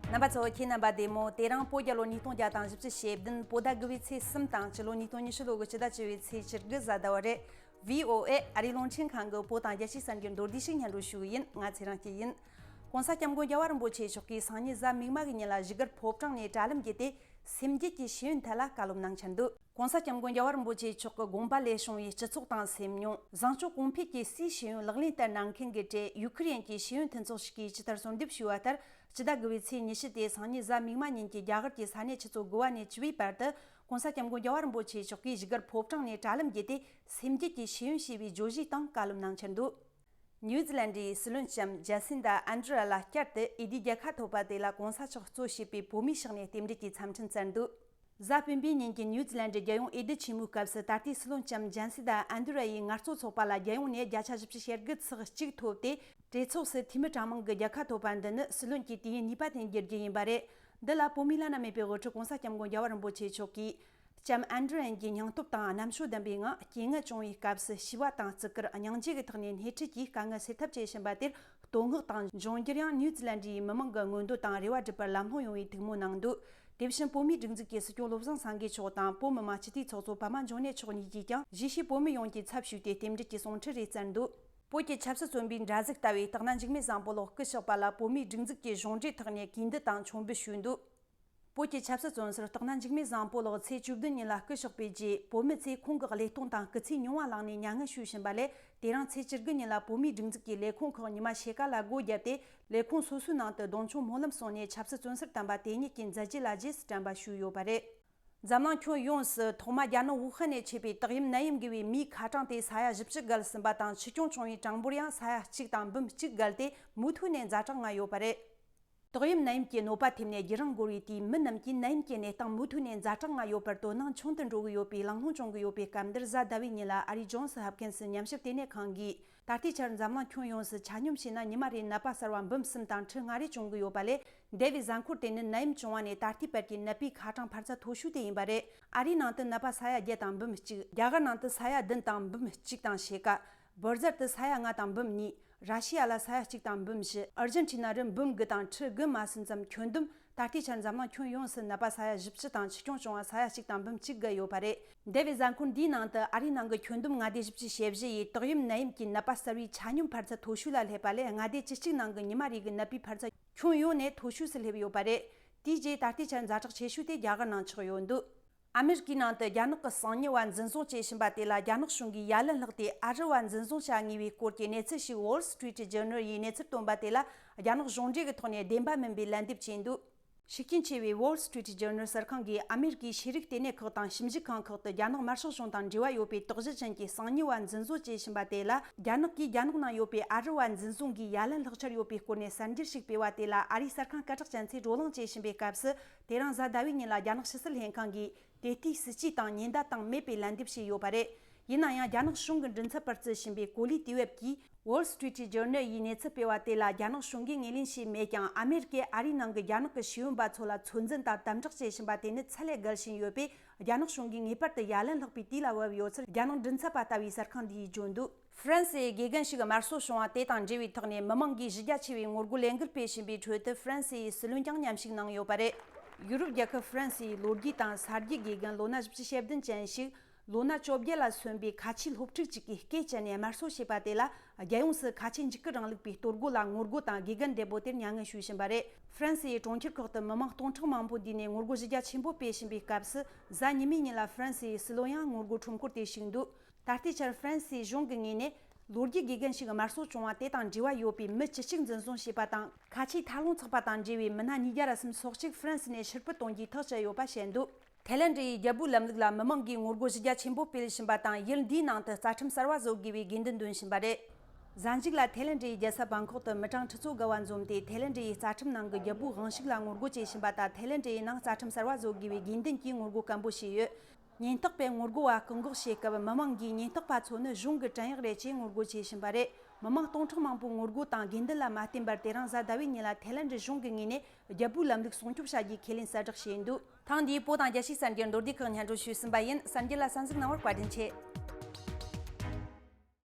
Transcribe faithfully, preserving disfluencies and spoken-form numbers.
རྣམ་པ་ཚོ། ཁྱེད་རྣམ་པ་བདེ་མོ། དེ་རིང་བོད་རྒྱལ་ལོ་ཉིས་སྟོང་བརྒྱ་དང་བཞི་བཅུ་ཞེ་བདུན། བོད་ཟླ་དགུ་པའི་ཚེས་གསུམ་དང་། སྤྱི་ལོ་ཉིས་སྟོང་ཉི་ཤུ་ལོ་གི་སྤྱི་ཟླ་བཅུ་པའི་ཚེས་བཅུ་དགུ་གཟའ་ཟླ་བ་རེད། བྷི་ཨོ་ཨེ་ཨ་རིའི་རླུང་འཕྲིན་ཁང་གི་བོད་དང་རྒྱལ་སྤྱིའི་གསར་འགྱུར་མདོར་བསྡུས་ཤིག་སྙན་སྒྲོན་ཞུ་གི་ཡིན། ང་ཚེ་རིང་སྐྱིད་ཡིན། ྋགོང་ས་ྋསྐྱབས་མགོན་རྒྱལ་བ་རིན་པོ་ཆེ་མཆོག་གིས་སང་ཉིན་གཟའ་མིག་དམར་གྱི་ཉིན་ལ་བཞུགས་སྒར་ཕོ་བྲང་ནས་དྲ་ལམ་བརྒྱུད་དེ་སེམས་རྒྱུད་ཀྱི་ཤེས་ཡོན་ཐད་ལ་བཀའ་སློབ་གནང་འཆར་འདུག ྋགོང་ས་ྋསྐྱབས་མགོན་རྒྱལ་བ་རིན་པོ་ཆེ་མཆོག་གི་དགོངས་པ་ལས་བྱུང་བའི་སྤྱི་ཚོགས་དང་སེམས་མྱོང་། བཟང་སྤྱོད་གོང་འཕེལ་གྱི་སའི་ཤེས་ཡོན་ལག་ལེན་བསྟར་གནང་མཁན་གྱི་གྲས་ཡུ་ཁི་རེན་གྱི་ཤེས་ཡོན་མཐུན་ཚོགས་ཤིག་གིས་ཇི་ལྟར་གསོལ་འདེབས་ཞུས་པ་ལྟར། སྤྱི་ཟླ་དགུ་པའི་ཚེས་ཉི་ཤུ་སྟེ་སང་ཉིན་གཟའ་མིག་དམར་ཉིན་གྱི་རྒྱ་གར་གྱི་ས་གནས་ཆུ་ཚོད་དགུ་པ་ནས་བཅུ་པའི་བར་དུ་ྋགོང་ས་ྋསྐྱབས་མགོན་རྒྱལ་བ་རིན་པོ་ཆེ་མཆོག་གིས་བཞུགས་སྒར་ཕོ་བྲང་ནས་དྲ་ལམ་བརྒྱུད་དེ་སེམས་རྒྱུད་ཀྱི་ཤེས་ཡོན་ཞེས་པའི་བརྗོད་གཞིའི་སྟེང་བཀའ་སློབ་གནང་འཆར་འདུག་ནིའུ་ཛི་ལན་ཌའི་སྲིད་བློན་ལྕམ་ཇཱ་སིན་ཌ་ཨན་ཌི་ར་ལ་བསྐྱར་དུ་འོས་བསྡུའི་རྒྱལ་ཁ་ཐོབ་པ་དེ་ལ་ྋགོང་ས་མཆོག་གཙོ་བྱས་པའི་བོད་མིའི་ཕྱག་ནས་རྟེན་འབྲེལ་གྱི་འཚམས་འཕྲིན་བསྩལ་འདུག་གཟའ་སྤེན་པའི་ཉིན་གྱི་ནིའུ་ཛི་ལན་ཌའི་རྒྱལ་ཡོངས་འོས་བསྡུ་ཆེན་མོའི་སྐབས་སུ། ད་ལྟའི་སྲིད་བློན་ལྕམ་ཇཱ་སིན་ཌ་ཨན་ཌི་ར་ཡི་ངལ་རྩོལ་ཚོགས་པ་ལ་རྒྱལ་ཡོངས་ནས་བརྒྱ་ཆ་བཞི་བཅུ་ཞེ་དགུ་ཚེག་གཅིག་ཐོབ་སྟེ། གྲོས་ཚོགས་སུ་འཐུས་མི་གྲངས་མང་གི་རྒྱལ་ཁ་ཐོབ་པ་འདི་ནི་སྲིད་བློན་གྱི་དུས་ཡུན་གཉིས་པ་དེ་འགྱུར་རྒྱུ་ཡིན་པ་རེད། འདི་ལ་བོད་མིའི་བླ་ན་མེད་པའི་དབུ་ཁྲིད་༧གོང་ས་༧སྐྱབས་མགོན་རྒྱལ་བ་རིན་པོ་ཆེ་མཆོག་གིས། ལྕམ་ཨན་ཌི་ར་ཡན་གྱི་སྙིང་སྟོབས་དང་རྣམ་དཔྱོད་ལྡན་པའི་ངང་། སྐྱེ་དངོས་བྱུང་བའི་སྐབས་སུ་ཤི་བ་དང་བརྩི་བཀུར། སྙིང་རྗེ་གི་ཐོག་ནས་སྣེ་ཁྲིད་ཀྱིས་དཀའ་ངལ་སེལ་ཐབས་བྱེད་བཞིན་པ་དེར། བསྟོད་བསྔགས་དང་། འབྱུང་འགྱུར་ཡང་ནིའུ་ཛི་ལན་ཌའི་མི་མང་གི་མངོན་འདོད་དང་རེ་བ་སྒྲུབ་པར་ལམ་ལྷོང་ཡོང་བའི་ཐུགས་སྨོན་གནང་འདུག་དེ་བཞིན་བོད་མིའི་སྒྲིག་འཛུགས་ཀྱི་སྲིད་སྐྱོང་བློ་བཟང་སེང་གེ་མཆོག་དང་། བོད་མི་མང་སྤྱི་འཐུས་ཚོགས་གཙོ་པདྨ་འབྱུང་གནས་མཆོག་གཉིས་ཀྱིས་ཀྱང་གཞིས་བྱེས་བོད་མི་ཡོངས་ཀྱི་ཚབ་ཞུས་ཏེ་རྟེན་འབྲེལ་གྱི་གསུང་འཕྲིན་རེ་བསྩལ་འདུག་བོད་ཀྱི་ཆབ་སྲིད་བཙོན་པའི་འདྲ་གཟུགས་ལྟ་བུའི་དག་སྣང་འཇིགས་མེད་བཟང་པོ་ལགས་སྐུ་གཤེགས་པ་ལ། བོད་མིའི་སྒྲིག་འཛུགས་ཀྱི་གཞུང་འབྲེལ་ཐོག་ནས་གུས་འདུད་དང་མཆོད་འབུལ་ཞུས་འདུག་བོད་ཀྱི་ཆབ་སྲིད་བཙོན་ཟུར་དག་སྣང་འཇིགས་མེད་བཟང་པོ་ལགས་ཚེས་བཅུ་བདུན་ཉིན་ལ་སྐུ་གཤེགས་པའི་རྗེས། བོད་མི་ཚོས་ཁོང་གི་བློས་གཏོང་དང་སྐུ་ཚེ་མྱུར་བ་བླངས་ནས་མྱ་ངན་ཞུ་བཞིན་པ་ལས། དེ་རིང་ཚེས་བཅུ་དགུ་ཉིན་ལ་བོད་མིའི་སྒྲིག་འཛུགས་ཀྱི་ལས་ཁུངས་ཁག་ཉི་མ་ཕྱེད་ཀ་ལ་སྒོ་བརྒྱབ་སྟེ། ལས་ཁུངས་སོ་སོའི་ནང་དུ་གདུང་མཆོང་སྨོན་ལམ་གསུངས་ནས། ཆབ་སྲིད་བཙོན་ཟུར་དམ་པ་དེ་ཉིད་ཀྱི་མཛད་རྗེས་ལ་རྗེས་སུ་དྲན་པ་ཞུས་ཡོད་པ་རེད། འཛམ་གླིང་ཁྱོན་ཡོངས་སུ་ཐོག་མ་རྒྱ་ནག་ཝུ་ཧན་ནས་མཆེད་པའི་ཏོག་དབྱིབས་ནད་ཡམས་འགོས་པའི་མིའི་ཁ་གྲངས་དེ་ས་ཡ་བཞི་བཅུ་བརྒལ་ཟིན་པ་དང་། འཆི་སྐྱོན་བྱུང་བའི་གྲངས་འབོར་ཡང་ས་ཡ་གཅིག་དང་འབུམ་གཅིག་བརྒལ་ཏེ། མུ་མཐུད་ནས་ཛ་དྲག་ང་ཡོད་པ་རེད། ཏོག་དབྱིབས་ནད་ཡམས་ཀྱི་གནོད་པ་ཐེབས་ནས་བརྒྱུད་རིམ་འགོར་བའི་དུས། མི་རྣམས་ཀྱིས་ནད་ཡམས་ཀྱི་གནས་སྟངས་མུ་མཐུད་ནས་ཛ་དྲག་ང་ཡོད་པར་དོ་སྣང་ཆུང་དུ་འགྲོ་གི་ཡོད་པའི་གླེང་སློང་བྱུང་གི་ཡོད་པའི་སྐབས་འདིར། གཟའ་ཟླ་བའི་ཉིན་ལ་ཨ་རིའི་ཇོན་སི་ཧོབ་ཀིན་སི་ཉམས་ཞིབ་ལྟེ་གནས་ཁང་གིས། ད་ལྟའི་ཆར་འཛམ་གླིང་ཁྱོན་ཡོངས་སུ་ཆ་སྙོམས་བྱས་ན། ཉི་མ་རེའི་ནད་པ་གསར་བ་འབུམ་གསུམ་དང་ཁྲི་ལྔ་རེ་བྱུང་གི་ཡོད་པ་ལས། འདས་པའི་གཟའ་འཁོར་དེ་ནི་ནད་ཡམས་བྱུང་བ་ནས་ད་ལྟའི་བར་གྱི་ནད་པའི་ཁ་གྲངས་འཕར་ཚད་མཐོ་ཤོས་དེ་ཡིན་པ་རེད། ཨ་རིའི་ནང་དུ་ནད་པ་ས་ཡ་བརྒྱད་དང་འབུམ་གཅིག་རྒྱ་གར་ནང་དུ་ས་ཡ་བདུན་དང་འབུམ་གཅིག་དང་ཕྱེད་ཀ་བྷར་ཛིལ་དུ་ས་ཡ་ལྔ་དང་འབུམ་གཉིས། ར་ཤི་ཡ་ལ་ས་ཡ་གཅིག་དང་འབུམ་བཞི། ཨར་ཇེན་ཊི་ན་རུ་འབུམ་དགུ་དང་ཁྲི་དགུ་མ་ཟིན་ཙམ། ཁྱོན་བསྡོམས་ད་ལྟའི་ཆར་འཛམ་གླིང་ཁྱོན་ཡོངས་སུ་ནད་པ་ས་ཡ་བཞི་བཅུ་དང་། འཆི་སྐྱོན་བྱུང་བ་ས་ཡ་གཅིག་དང་འབུམ་གཅིག་བརྒལ་ཡོད་པ་རེད། འདས་པའི་གཟའ་འཁོར་འདིའི་ནང་དུ་ཨ་རིའི་ནང་གི་ཁྱོན་བསྡོམས་མངའ་སྡེ་བཞི་བཅུ་ཞེ་བཞི་ཡིས་ཏོག་དབྱིབས་ནད་ཡམས་ཀྱི་ནད་པ་གསར་བའི་ཆ་སྙོམས་འཕར་ཚད་མཐོ་ཤོས་ལ་སླེབས་པ་ལས། མངའ་སྡེ་བཅུ་གཅིག་ནང་གི་ཉི་མ་རེ་གི་ནད་པའི་འཕར་ཚད་ཁྱོན་ཡོངས་ནས་མཐོ་ཤོས་སུ་སླེབས་ཡོད་པ་རེད། དེའི་རྗེས་ད་ལྟའི་ཆར་ཛ་དྲག་ཆེ་ཤོས་དེ་རྒྱ་གར་ནང་ཆགས་ཡོད་འདུག་ཨ་མེ་རི་ཀའི་ནང་དུ་རྒྱ་ནག་གི་གསང་ཉུལ་བ་འཛིན་བཟུང་བྱེད་བཞིན་པ་དེ་ལ་རྒྱ་ནག་གཞུང་གིས་ཡ་ལན་བསླེགས་ཏེ། ཨ་རི་བ་འཛིན་བཟུང་བྱ་ངེས་པའི་སྐོར་གྱི་གནས་ཚུལ་ཞིག་Wall Street Journal ཡིས་གནས་ཚུལ་བཏོན་པ་དེ་ལ། རྒྱ་ནག་གཞུང་འབྲེལ་གྱི་ཐོག་ནས་བདེན་པ་མིན་པའི་ལན་འདེབས་བྱས་འདུག་ཤུགས་རྐྱེན་ཆེ་བའི་Wall Street Journal གསར་ཁང་གིས་ཨ་མེ་རི་ཀའི་ཤེས་རིག་ལྟེ་གནས་ཁག་དང་ཞིབ་འཇུག་ཁང་ཁག་ཏུ། རྒྱ་ནག་དམར་ཤོག་གཞུང་དང་འབྲེལ་བ་ཡོད་པའི་དོགས་གཞི་ཅན་གྱི་གསང་ཉུལ་བ་འཛིན་བཟུང་བྱེད་བཞིན་པ་དེ་ལ། རྒྱ་ནག་གིས་རྒྱ་ནག་ནང་ཡོད་པའི་ཨ་རི་བ་འཛིན་བཟུང་གི་ཡ་ལན་བསླེགས་འཆར་ཡོད་པའི་སྐོར་ནས་གསར་འགྱུར་ཞིག་སྤེལ་བ་དེ་ལ། ཨ་རིའི་གསར་ཁང་སྐད་གྲགས་ཅན་ཚོས་བགྲོ་གླེང་བྱེད་བཞིན་པའི་སྐབས་སུ། དེ་རིང་གཟའ་ཟླ་བའི་ཉིན་ལ་རྒྱ་ནག་ཕྱི་སྲིད་ལྷན་ཁང་གིས། དེ་ལྟའི་སྲིད་ཇུས་དང་ཉེན་བརྡ་བཏང་མེད་པའི་ལན་འདེབས་བྱས་ཡོད་པ་རེད། ཡིན་ན་ཡང་། རྒྱ་ནག་གཞུང་གི་མགྲིན་ཚབ་པར་བརྩི་བཞིན་པའི་གོ་ལའི་དུས་བབ་ཀྱིས་Wall Street Journal ཡིས་གནས་ཚུལ་སྤེལ་བ་དེ་ལ། རྒྱ་ནག་གཞུང་གིས་ངོས་ལེན་བྱས་མེད་ཀྱང་། ཨ་མེ་རི་ཀས་ཨ་རིའི་ནང་གི་རྒྱ་ནག་གི་ཤེས་ཡོན་པ་ཚོ་ལ་ཚོད་འཛིན་དང་དམ་དྲག་བྱེད་བཞིན་པ་དེ་ནི་ཚད་ལས་བརྒལ་བཞིན་ཡོད་པས། རྒྱ་ནག་གཞུང་གིས་ངེས་པར་དུ་ཡ་ལན་བསླེགས་པའི་དུས་ལ་བབ་ཡོད་ཚུལ། རྒྱ་ནག་མགྲིན་ཚབ་པ་ལྟ་བུའི་གསར་ཁང་འདི་ཡིས་བརྗོད་འདུག་ཧྥ་རན་སིའི་དགེ་རྒན་ཞིག་དམར་གསོད་བྱུང་བ་དེ་དང་འབྲེལ་བའི་ཐོག་ནས། མི་མང་གིས་གཞི་རྒྱ་ཆེ་བའི་ངོ་རྒོལ་ལས་འགུལ་སྤེལ་བཞིན་པའི་ཁྲོད་དུ། ཧྥ་རན་སིའི་སྲིད་བློན་ཀྱང་མཉམ་ཞུགས་གནང་ཡོད་པ་རེད། ཡུ་རོབ་རྒྱལ་ཁབ་ཧྥ་རན་སིའི་ལོ་རྒྱུས་དང་ས་རྒྱུས་དགེ་རྒན་ལོ་ན་བཞི་བཅུ་ཞེ་བདུན་ཅན་ཞིག་ལོ་ན་བཅོ་བརྒྱད་ལ་སོན་པའི་ཁ་ཆེའི་སློབ་ཕྲུག་ཅིག་གིས་སྐེ་བཅད་ནས་དམར་གསོད་བྱས་པ་དེ་ལ། རྒྱལ་ཡོངས་སུ་ཁ་ཆེ་འཇིགས་སྐུལ་རིང་ལུགས་པའི་གཏོར་རྒོལ་ལ་ངོ་རྒོལ་དང་། དགེ་རྒན་བདེ་པོ་དེར་མྱ་ངན་ཞུ་བཞིན་པ་རེད། ཧྥ་རན་སིའི་གྲོང་ཁྱེར་ཁག་ཏུ་མི་མང་སྟོང་ཕྲག་མང་པོ་འདུས་ནས་ངོ་རྒོལ་གཞི་རྒྱ་ཆེན་པོ་སྤེལ་བཞིན་པའི་སྐབས་སུ། གཟའ་ཉི་མའི་ཉིན་ལ་ཧྥ་རན་སིའི་སྲིད་བློན་ཡང་ངོ་རྒོལ་ཁྲོམ་སྐོར་དུ་ཞུགས་འདུག་ད་ལྟའི་ཆར་ཧྥ་རན་སིའི་གཞུང་གི་ངོས་ནས། ལོ་རྒྱུས་དགེ་རྒན་ཞིག་དམར་གསོད་བྱུང་བ་དེ་དང་འབྲེལ་བ་ཡོད་པའི་མི་བཅུ་གཅིག་འཛིན་བཟུང་བྱས་པ་དང་། ཁ་ཆེའི་མཐའ་སློང་ཚོགས་པ་དང་འབྲེལ་བའི་མི་སྣ་ཉིས་བརྒྱ་ར་གསུམ་སོ་གཅིག་ཧྥ་རན་སི་ནས་ཕྱིར་འབུད་གཏོང་རྒྱུའི་ཐག་བཅད་ཡོད་པ་བཤད་འདུག་ཐའི་ལེན་ཌའི་རྒྱལ་པོའི་ལམ་ལུགས་ལ་མི་མང་གིས་ངོ་རྒོལ་གཞི་རྒྱ་ཆེན་པོ་སྤེལ་བཞིན་པ་དང་། ཡུལ་འདིའི་ནང་དུ་རྩ་ཁྲིམས་གསར་བ་བཟོ་དགོས་པའི་དགོས་འདུན་འདོན་བཞིན་པ་རེད། གཟའ་མཇུག་ལ་ཐའི་ལེན་ཌའི་རྒྱལ་ས་བང་ཁོག་ཏུ་མི་གྲངས་ཁྲི་ཚོ་བརྒལ་བ་འཛོམས་ཏེ། ཐའི་ལེན་ཌའི་རྩ་ཁྲིམས་ནང་གི་རྒྱལ་པོའི་དབང་ཤུགས་ལ་ངོ་རྒོལ་བྱེད་བཞིན་པ་དང་། ཐའི་ལེན་ཌའི་ནང་རྩ་ཁྲིམས་གསར་བ་བཟོ་དགོས་པའི་དགོས་འདུན་གྱིས་ངོ་རྒོལ་སྐམ་པོ་བྱས་ཡོད། ཉེན་རྟོག་པས་ངོ་རྒོལ་བ་བཀག་འགོག་བྱེད་སྐབས། མི་མང་གིས་ཉེན་རྟོག་པ་ཚོ་ནི་གཞུང་གི་བྲན་གཡོག་རེད་ཅེས་ངོ་རྒོལ་བྱེད་བཞིན་པ་རེད། མི་མང་སྟོང་ཕྲག་མང་པོའི་ངོ་རྒོལ་དང་དགོས་འདུན་ལ་མ་བརྟེན་པར། དེ་རིང་གཟའ་ཟླ་བའི་ཉིན་ལ་ཐའི་ལེན་ཌའི་གཞུང་གི་ངོས་ནས་རྒྱལ་པོའི་ལམ་ལུགས་སྲུང་སྐྱོབ་བྱ་རྒྱུའི་ཁས་ལེན་གསལ་བསྒྲགས་བྱས་འདུག་ཐེངས་འདིའི་བོད་དང་རྒྱལ་སྤྱིའི་གསར་འགྱུར་མདོར་བསྡུས་ཁག་སྙན་སྒྲོན་ཞུས་ཟིན་པ་ཡིན། གསར་འགྱུར་ལ་གསན་གཟིགས་གནང་བར་བཀའ་དྲིན་ཆེ།